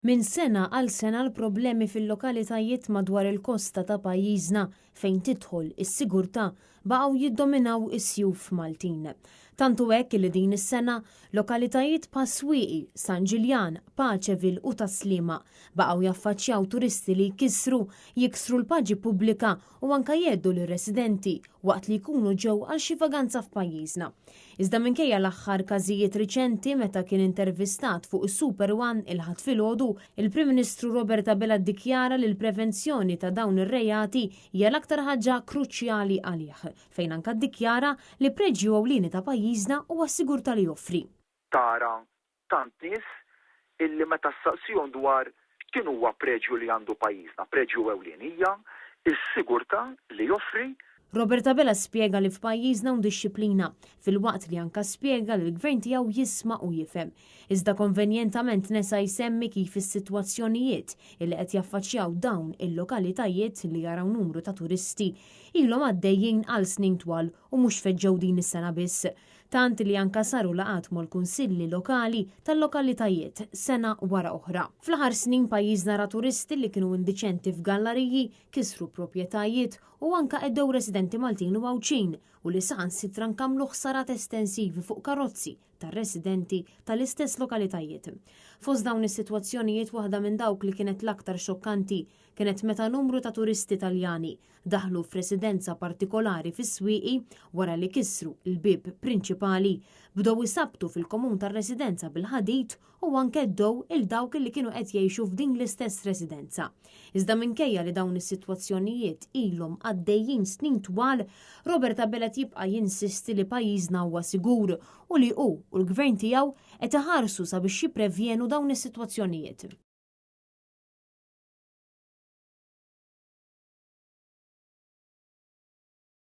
Minn sena għal sena l-problemi fil-lokalitajiet madwar il-kosta ta' pajjiżna fejn tidħol is-sigurtà baqgħu jiddominaw is-sjuf Maltin. Tant hu hekk li din is-sena lokalitajiet bħas-Swieqi, San Ġiljan, Paceville u Tas-Sliema baqgħu jaffaċċjaw turisti li jkissru, jiksru l-paġi pubblika u anke jgħeddu lir-residenti waqt li jkunu ġew għal xi vaganza f'pajjiżna. Iżda minkejja l-aħħar każijiet riċenti meta kien intervistat fuq is-Super One il-Ħadd filgħodu, il-Prim Ministru Robert Abela ddikjara li l-prevenzjoni ta' dawn ir-reati hija l-aktar ħaġa kruċjali għalih, fejn anke ddikjara li preġju ewlieni ta' pajjiżna huwa s-sigurtà li joffri. Tara tant nies illi meta ssaqsihom dwar x'inhuwa preġju li għandu pajjiżna, preġju ewlieni hija s-sigurtà li joffri. Robert Abela spjega li f'pajjiżna hawn dixxiplina, filwaqt li anka spjega li l-Gvern tiegħu jisma' u jifhem. Iżda konvenjentament nesa jsemmi kif is-sitwazzjonijiet illi qed jaffaċċjaw dawn il-lokalitajiet li jaraw numru ta' turisti ilhom għaddejjin għal snin twal u mhux feġġew din is-sena biss. Tant li anka saru laqgħat mal-kunsilli lokali tal-lokalitajiet sena wara oħra. Fl-aħħar snin pajjiżna ra turisti li kienu indiċenti f'gallariji, kisru proprjetajiet u anka qeddew residenti Maltin u Għawdxin u li saħansitra nkamlu ħsarat estensivi fuq karozzi tar-residenti tal-istess lokalitajiet. Fost dawn is-sitwazzjonijiet waħda minn dawk li kienet l-aktar xokkanti kienet meta numru ta' turisti Taljani daħlu f'residenza partikolari fis-Swieqi wara li kissru l-bieb prinċipali, bdew isabbtu fil-komun tar-residenza bil-ħadid u anke għeddew 'il dawk li kienu qed jgħixu f'din l-istess residenza. Iżda minkejja li dawn is-sitwazzjonijiet ilhom għaddejjin snin twal, Robert Abela qed jibqa' jinsisti li pajjiżna huwa sigur u li hu u l-Gvern tiegħu qed iħarsu sabiex jipprevjenu dawn is-sitwazzjonijiet.